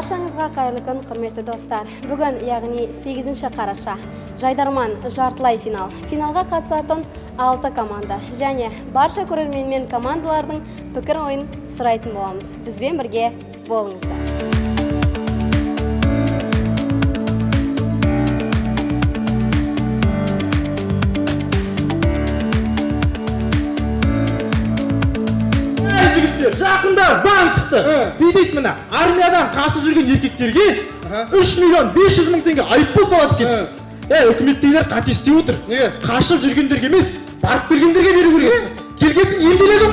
Баршаңызға қайырлы күн, құрметті достар. Бүгін, яғни 8 қараша, Жайдарман жартылай финал. Финалға қатысатын 6 команда және барша көрерменмен командалардың пікір ойын сұрайтын боламыз. Бізбен бірге болыңыздар. Ей, жігіттер, жақында заң шықты. Не дейді мына? Армиядан қашып жүрген еркектерге 3 миллион 500 мың теңге айыппұл салады екен. Е, үкіметтегілер қате істеп отыр. Неге? Қашып жүргендерге емес, барып келгендерге беру керек. Келгесін емделеді.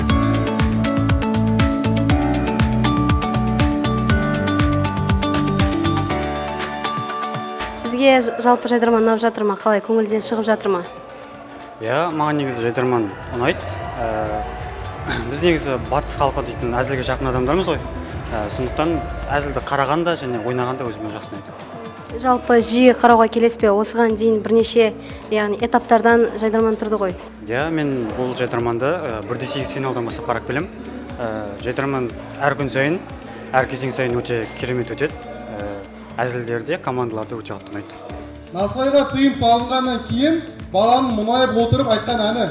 Сізге жалпы Жайдарман ұнап жатыр ма? Қалай, көңілден шығып жатыр ма? Иә, маған негізі Жайдарман ұнайды. Біз негізі батыс халқы дейтін әзілге жақын адамдармыз ғой. Сондықтан әзілді қарағанда және ойнағанда өзіме жақсы ұнайды. Жалпы жиі қарауға келесіз бе? Осыған дейін бірнеше, яғни этаптардан Жайдарман тұрды ғой. Иә, мен бұл Жайдарманды 1-8 финалдан бастап қарап келемін. Жайдарман әр күн сайын, әр кезең сайын өте керемет өтеді. Әзілдері де, командалар да өте қатты ұнайды. Насыбайға тыйым салынғаннан кейін баланың мұңайып отырып айтқан әні.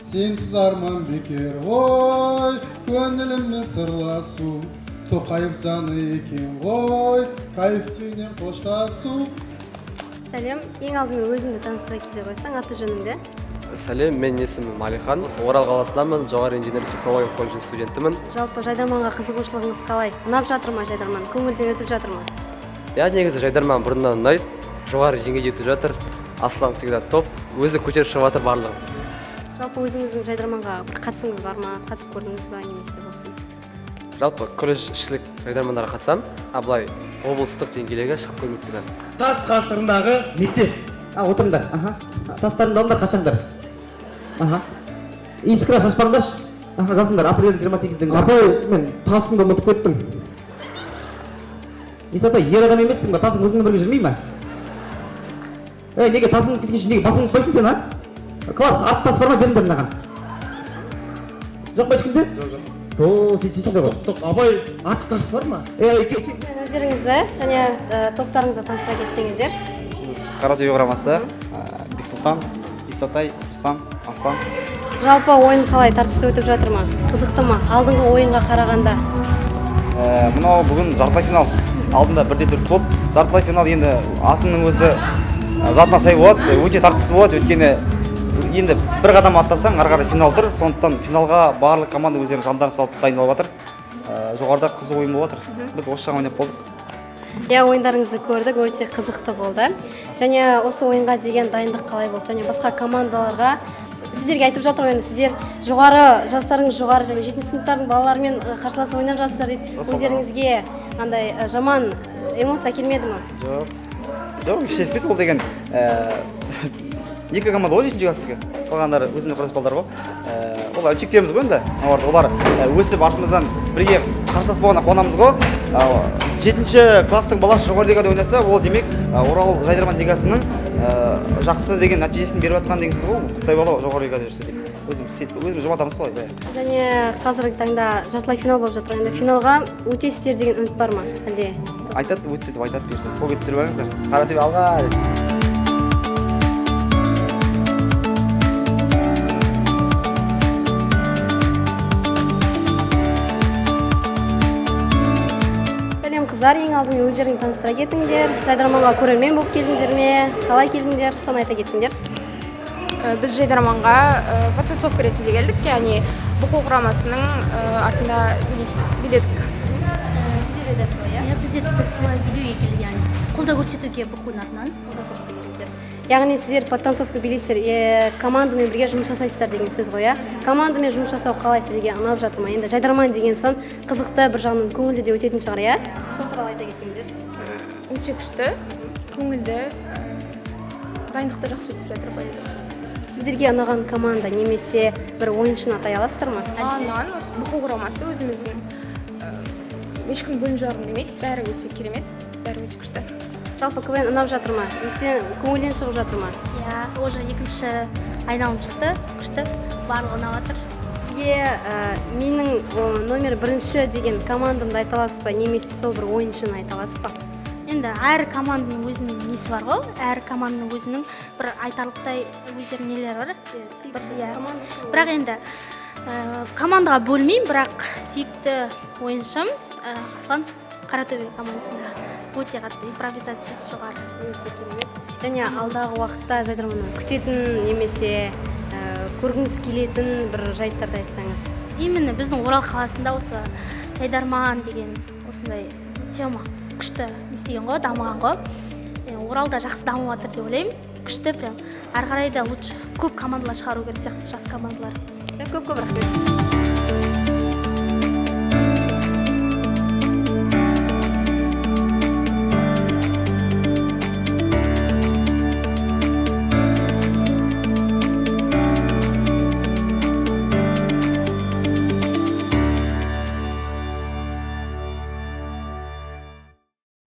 Сенсіз арман бекер ғой, көңіліммен сырласу. Тоқаев заңы екен ғой, кайфпенен қоштасу. Сәлем, ең алдымен өзіңді таныстыра кете қойсаң, аты жөніңді. Сәлем, менің есімім Алихан. Осы Орал қаласынанмын, жоғары инженерлік технологиялық колледжінің студентімін. Жалпы Жайдарманға қызығушылығыңыз қалай? Ұнап жатыр ма Жайдарман? Көңілден өтіп жатыр ма? Иә, негізі Жайдарман бұрыннан ұнайды, жоғары деңгейде өтіп жатыр. Аслан всегда топ, өзі көтеріп шығып жатыр барлығын. Жалпы өзіңіздің Жайдарманға бір қатысыңыз бар ма? Қатысып көрдіңіз ба немесе болсын? Жалпы колледж ішілік жайдармандарға қатысамын, а былай облыстық деңгейлерге шығып көрмеппін әлі. Тас ғасырындағы мектеп. А, отырыңдар. Аха. Тастарыңды алыңдар, қашаңдар. Аха. Искра шашпаңдаршы. Аха, жазыңдар. Апрельдің 28-ден. Апай, мен тасымды ұмытып кеттім. Исатай, ер адам емессің ба? Тасың өзіңмен бірге жүрмей ма? Ей, неге тасың кеткенше неге басың ұмытпайсың сен, а? Класс, арт тас бар ма? Беріңдер мынаған. Жоқ па ешкімде? Жоқ, жоқ. То, сөйтсеңдер ғой. Тоқ, апай, артық тас бар ма? Ей, Мен өздеріңізді және топтарыңызды таныстыра кетсеңіздер. Біз Қаратөбе құрамасы, Бексұлтан, Исатай, Рустам, Аслан. Жалпы ойын қалай, тартысты өтіп жатыр ма? Қызықты ма? Алдыңғы ойынға қарағанда. Мынау бүгін жартылай финал. Алдында 1-4 болды. Жартылай финал енді атының өзі затына сай болады, өте тартысты болады, өйткені енді бір қадам аттасаң, ары қарай финал тұр. Сондықтан финалға барлық команда өздерінің жандарын салып дайындалып жатыр. Жоғарыда қызу ойын болып жатыр. Біз осы жағын ойнап болдық. Иә, ойындарыңызды көрдік, өте қызықты болды. Және осы ойынға деген дайындық қалай болды? Және басқа командаларға сіздерге айтып жатыр ғой енді, сіздер жоғары, жастарыңыз жоғары және жетінші сыныптардың балаларымен қарсыласып ойнап жатсыздар дейді. Дос балалар. Өздеріңізге андай жаман эмоция келмеді ма? Жоқ. Жоқ, ештеңе етпейді ол деген. Екі команда ғой жетінші класстікі. Қалғандары өзіміздің құрдас балдар ғой. Ол әлшектеріміз ғой енді. Олар өсіп артымыздан бірге қарсылас болғанына қуанамыз ғой. Жетінші класстың баласы жоғары лигада ойнаса, ол демек Орал Жайдарман лигасының жақсы деген нәтижесін беріп жатқан деген сөз ғой. Құттай бала жоғары лигада жүрсе деп. Өзіміз жұбатамыз солай. Иә. Және қазіргі таңда жартылай финал болып жатыр. Енді финалға өтесіздер деген үміт бар ма? Әлде? Айтады, өтті деп айтады бұйырса. Сол кезде түсіріп алыңыздар. Қаратөбе алға деп. Сәлем, қыздар, ең алдымен өздеріңді таныстыра кетіңдер. Жайдарманға көрермен болып келдіңдер ме? Қалай келдіңдер? Соны айта кетсеңдер. Біз Жайдарманға подтасовка ретінде келдік, яғни БҚО құрамасының артында биледік. Сіздер де дәл солай, иә? Иә, біз де дәл солай билеуге келдік, яғни қолдау көрсетуге БҚО-ның атынан. Қолдау көрсете келдіңдер. Яғни сіздер подтанцовка билейсіздер, командамен бірге жұмыс жасайсыздар деген сөз ғой, иә? Командамен жұмыс жасау қалай, сізге ұнап жатыр ма? Енді Жайдарман деген соң қызықты, бір жағынан көңілді де өтетін шығар, иә? Сол туралы айта кетсеңіздер. Өте күшті, көңілді, дайындық та жақсы өтіп жатыр былай. Сіздерге ұнаған команда немесе бір ойыншыны атай аласыздар ма? Маған ұнаған осы БҚО құрамасы өзіміздің, ешкім бөлініп жарғым келмейді, бәрі өте керемет, бәрі өте күшті. Жалпы КВН ұнап жатыр ма? Естен көңілден шығып жатыр ма? Иә, уже екінші айналым шықты, күшті, барлығы ұнап жатыр. Бізге менің номер бірінші деген командамды айта аласыз ба немесе сол бір ойыншыны айта аласыз ба? Енді әр команданың өзінің несі бар ғой, әр команданың өзінің бір айтарлықтай өздерінің нелері бар. Бір, иә. Бірақ енді командаға бөлмеймін, бірақ сүйікті ойыншым Аслан, Қаратөбе командасында, өте қатты импровизациясы жоғары. Өте керемет. Және алдағы уақытта Жайдарманнан күтетін немесе көргіңіз келетін бір жайттарды айтсаңыз. Именно біздің Орал қаласында осы Жайдарман деген осындай тема күшті не істеген ғой, дамыған ғой. Оралда жақсы дамып жатыр деп ойлаймын, күшті прям. Ары қарай да лучше көп командалар шығару керек сияқты, жас командалар. Көп көп рахмет.